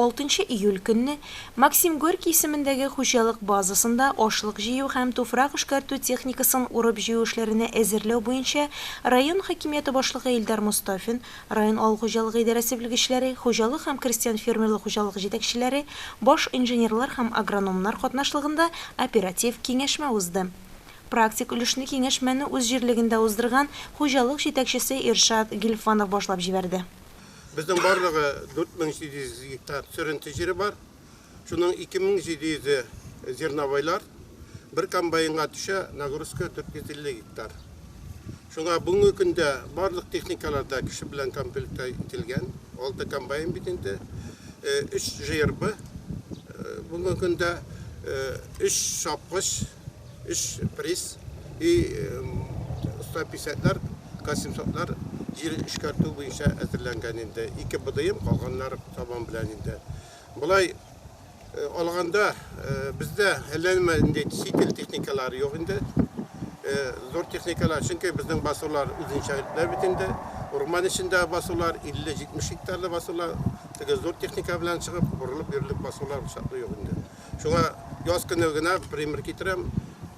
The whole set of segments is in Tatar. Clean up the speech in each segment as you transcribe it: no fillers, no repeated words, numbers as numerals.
6 июль көнне Максим Горький исемендәге хуҗалык базасында ашлык җыю һәм туфрак эшкәртү техникасын урып-җыю эшләренә әзерләү буенча район хакимияте башлыгы Илдар Мостафин, район авыл хуҗалыгы идарәсе белгечләре, хуҗалык һәм крестьян-фермерлык хуҗалыгы җитәкчеләре, баш инженерлар һәм агрономнар катнашлыгында оператив киңәшмә узды. Практик өлешне киңәшмәне үз җирлегендә уздырган хуҗалык җитәкчесе Иршат Гильфанов башлап җибәрде. Безнең барлыгы 4700 гектар сөренте җире бар. Шуның 2700-е зерновойлар. Бер комбайнга төшә нагрузка 450 гектар. Шуңа бүгенге көндә барлык техникалар да кеше белән комплекта ителгән. 6 комбайн бит инде. 3 ЖРБ бүгенге көндә, 3 чапкыч, Өч пресс и 150-ләр, К-700-лар җир эшкәртү буенча әзерләнгән инде. Ике БДМ, калганнары сабан белән инде. Болай алганда бездә әллә нәмә инде чит ил техникалары юк инде. Зур техникалар, чөнки безнең басулар үзенчәлекле бит инде. Урман эчендә басулар, 50-70 гектарлы басулар, теге зур техника белән чыгып, борылып йөрерлек басулар чаклы юк инде. Шуңа яз көне генә пример китерәм.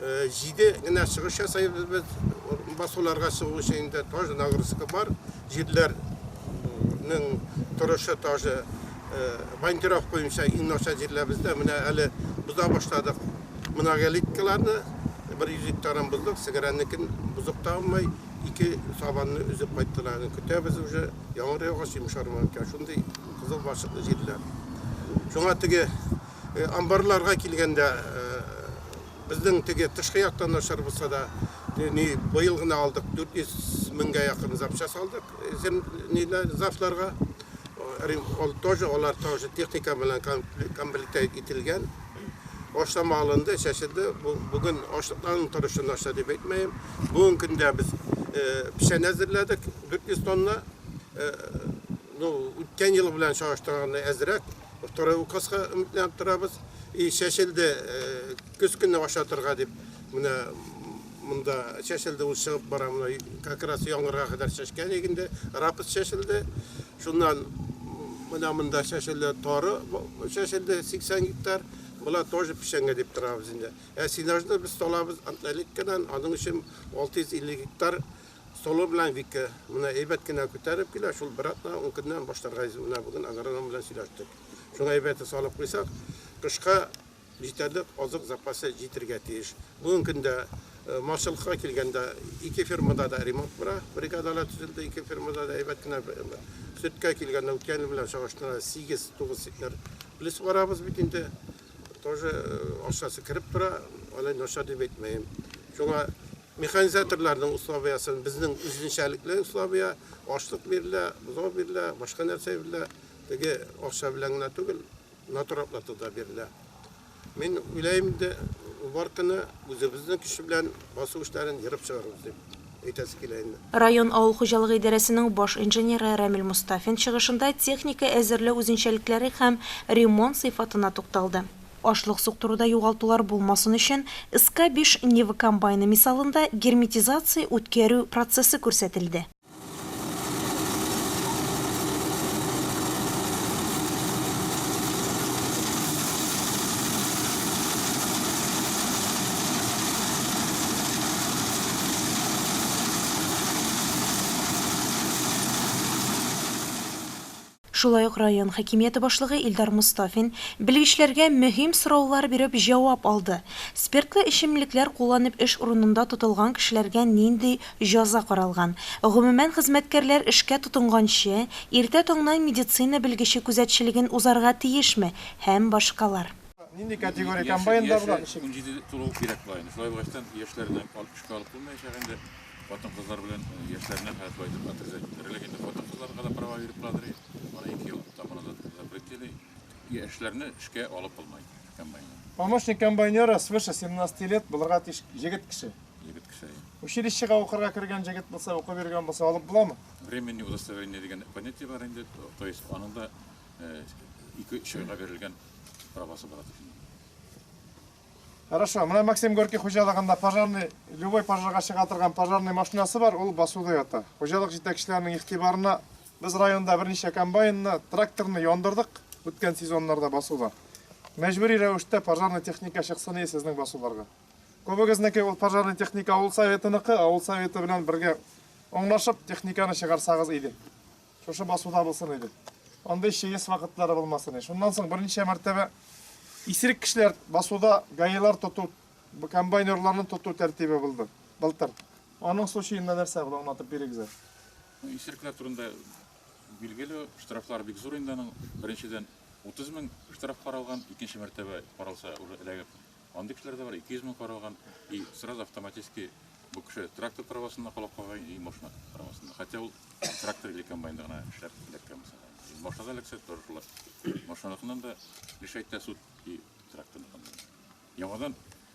Җиде генә чыгыш ясыйбыз без басуларга чыгу өчен инде тоже нагрузка бар. Җирләрнең торышы тоже бандировка буенча иң начар җирләр бездә. Менә әле боза башладык многолеткаларны. Бер 100 гектарын боздык, сеңгерәннекен бозып та алмый. Ике сабанны өзеп кайттылар. Көтәбез уже, яңгыр яугач йомшармы икән. Шундый кызыл балчыклы җирләр. Шуңа теге амбарларга килгәндә, безнең теге тышкы яктан начар булса да, ни быел гына алдык 400 меңгә якын запчасть алдык зафларга. Ул тоже, алар тоже техника белән комплектовать ителгән. Ашлама алынды, чәчелде. Бүген ашлыкларның торышы начар дип әйтмәем. Бүгенге көндә без печән әзерләдек, 400 тонна. Ну, үткән ел белән чагыштырганда әзрәк. Второй указга өметләнеп торабыз. И чәчелде, көз көне ашатырга дип, менә монда чәчелде, ул чыгып бара, менә как раз яңгырга кадәр чәчкән идек инде. Рапс чәчелде. Шуннан менә монда чәчелде, тары чәчелде 80 гектар. Болар тоже печәнгә дип торабыз инде. Ә сенажны без салабыз Антоновкадан, аның өчен 650 гектар солы белән вика. Менә әйбәт кенә күтәреп килә, шул бер атна, ун көннән башларга менә бүген агроном белән сөйләштек. Шуңа әйбәт салып куйсак, кышка җитәрлек азык запасы җитергә тиеш. Бүгенге көндә малчылыкка килгәндә ике фермада да ремонт бара, бригадалар төзелде, ике фермада да әйбәт кенә. Сөткә килгәндә үткән ел белән чагыштырганда 8-9 центнер плюс барабыз бит инде. Тоже акчасы кереп тора, алай начар дип әйтмәем. Шуңа механизаторларның условиясын, безнең үзенчәлекле условия, ашлык бирелә, бозау бирелә, башка нәрсә бирелә. Теге акча белән генә түгел, натуроплата да бирелә. Мин уйлыйм инде, уборканы үзебезнең көч белән басу эшләрен ерып чыгарбыз дип әйтәсе килә инде. Район авыл хуҗалыгы идарәсенең баш инженеры Рамил Мостафин чыгышында техника әзерләү үзенчәлекләре һәм ремонт сыйфатына тукталды. Ашлык суктыруда югалтулар булмасын өчен СК-5 Нива комбайны мисалында герметизация үткәрү процессы күрсәтелде. Шулай ук район хакимияте башлыгы Илдар Мостафин белгечләргә мөһим сораулар биреп җавап алды. Спиртлы эчемлекләр кулланып эш урынында тотылган кешеләргә нинди җаза каралган? Гомумән, хезмәткәрләр эшкә тотынганчы, иртә таңнан медицина белгече күзәтчелеген узарга тиешме һәм башкалар. Нинди категория комбайнда була? Яше 17 тулу кирәк була инде. Шулай булгачтан яшьләрне алып эшкә алып булмаячак инде. Хатын-кызлар белән яшьләрне хәзер шулай итеп отрезать итәрлек инде. Хатын-кызларга да права биреп буладыр. Аны 2 ел тому назад запретили. Яшьләрне эшкә алып булмый комбайнга. Помощник комбайнера свыше 17 лет булырга тиеш егет кеше. Егет кеше. Училищега укырга кергән җегет булса, укып йөргән булса, алып буламы? Временный удостоверение дигән понятие бар инде. То есть аның да 2-3 айга бирелгән правасы бар. Хорошо. Менә Максим Горький хуҗалыгында пожарный, любой пожарга чыга торган пожарный машинасы бар, ул басуда ята. Хуҗалык җитәкчеләренең игътибарына без районда берничә комбайнны, тракторны яндырдык. Үткән сезоннарда басуда. Мәҗбүри рәвештә пожарный техника чыксын иде сезнең басуларга. Күбегезнеке ул пожарный техника авыл советыныкы, авыл советы белән бергә аңлашып техниканы чыгарсагыз иде. Шушы басуда булсын иде. Андый чиес вакытлары булмасын иде. Шуннан соң берничә мәртәбә исерек кешеләр басуда ГАИлар тоту, комбайнерларны тоту тәртибе булды былтыр. Аның случаенда нәрсә була, аңлатып бирегез әле. Ну, исерекләр турында билгеле, штрафлар бик зур инде аның. Беренчедән 30 мең штраф каралган, икенче мәртәбә каралса уже эләгеп, андый кешеләр дә бар, 200 мең каралган. И сразу автоматически бу кеше трактор правасында калып калган и машина правасында. Хотя ул трактор или комбайнда гына эшләп эләккән булса. Машинада эләксә, тоже шулай. Машинаныкыннан да лишать итә суд и тракторныкыннан да. Яңадан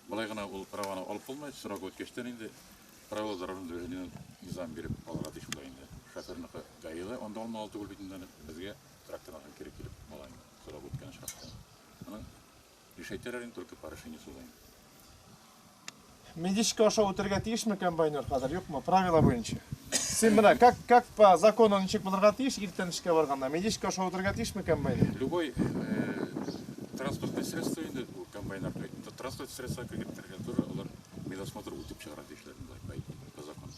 болай гына ул праваны алып булмый, срогы үткәчтән инде правила дорожного движения низам биреп алырга тиеш була инде. Шоферныкы ГАИда анда алмалы түгел бит инде, безгә тракторныкын кире килеп ала инде, срогы үткән очракта. Аны лишать итәләр инде только по решению суда инде. Медичка аша үтергә тиешме комбайнер хәзер, юкмы? Правила буенча. Син менә как как по закону ничек булырга тиеш иртән эшкә барганда? Медичка аша үтергә тиешме комбайнер? Любой транспортное средство инде бу комбайнер транспорт средство кертергә тоже алар медосмотр үтеп чыгарга тиешләр инде по закону.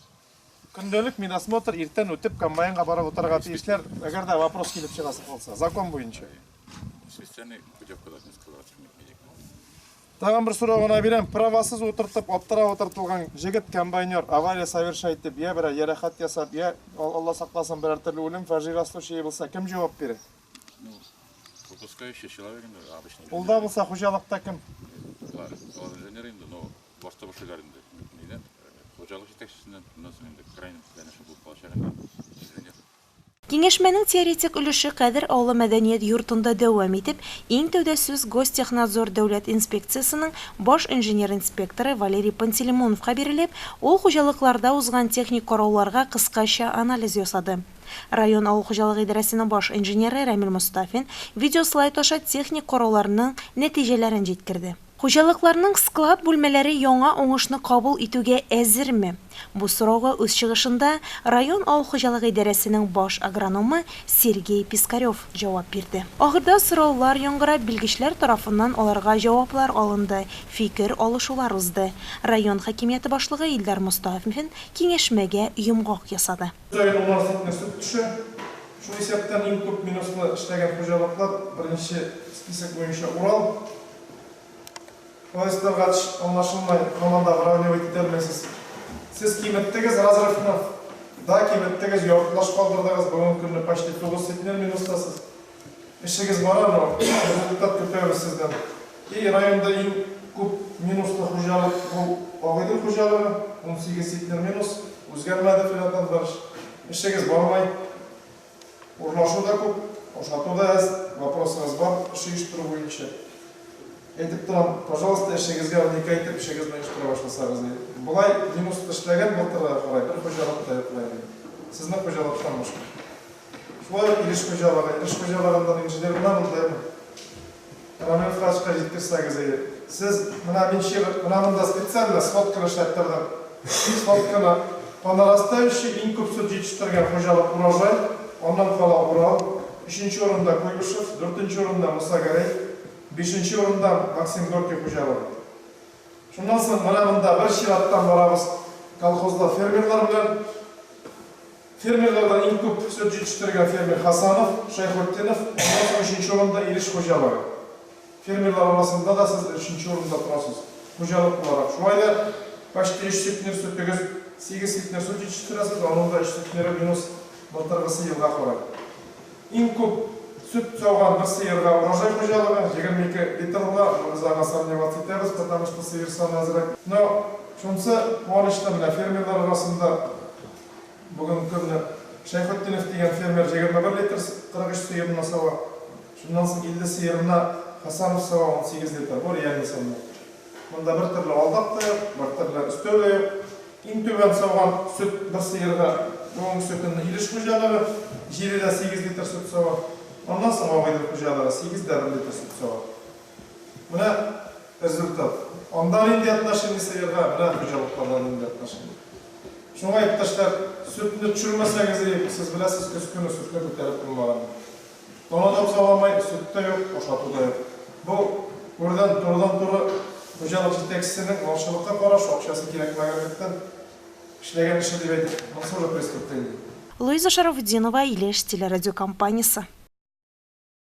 Көндәлек медосмотр иртән үтеп комбайнга барып утырырга тиешләр, әгәр дә вопрос килеп чыгасы калса, закон буенча. Специальный путевка должны скрываться медик. Тагын бер сорау гына бирәм. Правасыз утыртып, аптырап утыртылган җегет комбайнер авария совершать итеп, я берәр җәрәхәт ясап, я Алла сакласын, берәр төрле үлем фаҗига случае булса, кем җавап бирә? Ну, выпускающий человек инде обычный. Ул да булса хуҗалыкта кем? Бар, алар инженер инде, но башта башлыйлар инде. Нидән? Хуҗалык җитәкчесеннән, аннан соң инде крайний конечно булып калачак инде инженер. Киңәшмәнең теоретик өлеше Кадер авылы мәдәният йортында дәвам итеп, иң тәүдә сүз Гостехнадзор дәүләт инспекциясенең баш инженер-инспекторы Валерий Пантелеймоновка бирелеп, ул хуҗалыкларда узган техник карауларга кыскача анализ ясады. Район авыл хуҗалыгы идарәсенең баш инженеры Рәмил Мостафин видеослайд аша техник карауларның нәтиҗәләрен җиткерде. Хуҗалыкларның склад бүлмәләре яңа уңышны кабул итүгә әзерме? Бу сорауга үз чыгышында район авыл хуҗалыгы идарәсенең баш агрономы Сергей Пискарев җавап бирде. Ахырда сораулар яңгырап, белгечләр тарафыннан аларга җаваплар алынды, фикер алышулар узды. Район хакимияте башлыгы Илдар Мостафин киңәшмәгә йомгак ясады. Саен унар центнер сөт төшә. Шул исәптән иң күп минуслы эшләгән хуҗалыклар беренче список буенча Урал. Поездларга аңлашылмай, һаман да выравнивать итә алмыйсыз. Сез киметтегез разрывны, да, киметтегез, яртылаш калдырдыгыз, бүгенге көнне почти 9 центнер минустасыз. Эшегез бара, но результат көтәбез сездән. И районда иң күп минуслы хуҗалык бу Агыйдел хуҗалыгы, 18 центнер минус, үзгәрмәде Финат Анварович. Эшегез бармай. Урлашу да күп, ашату да әз, вопросыгыз бар эш оештыру буенча. Әйтеп торам, пожалуйста, эшегезгә уникай итеп эшегезне оештыра башласагыз иде. Болай минус эшләгән былтырга карай бер хуҗалык та юк районда. Сезнең хуҗалыктан башка. Шулай ук Илеш хуҗалыгы. Илеш хуҗалыгында инженер гына булды. Рамил Фрачка җиткерсәгез иде. Сез, менә мин чыгып, менә монда специально сводканы эшләп тордым. Сводканы по нарастающей иң күп сөт җитештергән хуҗалык Урожай, аннан кала Урал, өченче урында Куйбышев, дүртенче урында Муса Гәрәй, бишенче урында Максим Горький хуҗалыгы. Шуннан соң менә монда бер чираттан барабыз колхозда фермерлар белән. Фермерлардан иң күп сөт җитештергән фермер Хасанов, Шәйхетдинов, аннан соң өченче урында Илеш хуҗалыгы. Фермерлар арасында да сез өченче урында торасыз, хуҗалык буларак. Шулай да почти өч центнер сөтегез, сигез центнер сөт җитештерәсез, аның да өч центнеры минус былтыргысы елга карай. Иң күп сөт сауган бер сыерга Урожай хуҗалыгы, 22 литрлы, но без аңа сомневаться итәбез, потому что сыер саны әзрәк. Но шунысы куанычлы, менә фермерлар арасында Бүгенге көнне Шәйхетдинов дигән фермер 21 литр 43 сыерына сава. Шуннан соң 50 сыерына Хасанов сава 18 литр. Бу реальный саннар. Монда бер төрле алдак та юк, бер төрле өстәү дә юк. Иң түбән сауган сөт бер сыерга бүгенге көнне Илеш хуҗалыгы 7,8 литр сөт сава. Аннан соң Агыйдел хуҗалыгы 8,1 литр сөт сава. Менә результат. Анда нинди отношение сыерга, менә хуҗалыкларда нинди отношение. Шуңа, иптәшләр, сөтне төшермәсәгез, сез беләсез, көз көне сөтне күтәреп булмаган. Тана да бозауламый, сөт тә юк, ашату да юк. Бу, үрдән, турыдан-туры хуҗалык җитәкчесенең малчылыкка карашы, акчасы кирәкмәгәнлектән эшләгән эше дип әйтеп, монысы уже преступление. Луиза Шарафутдинова, Илеш телерадиокомпаниясе.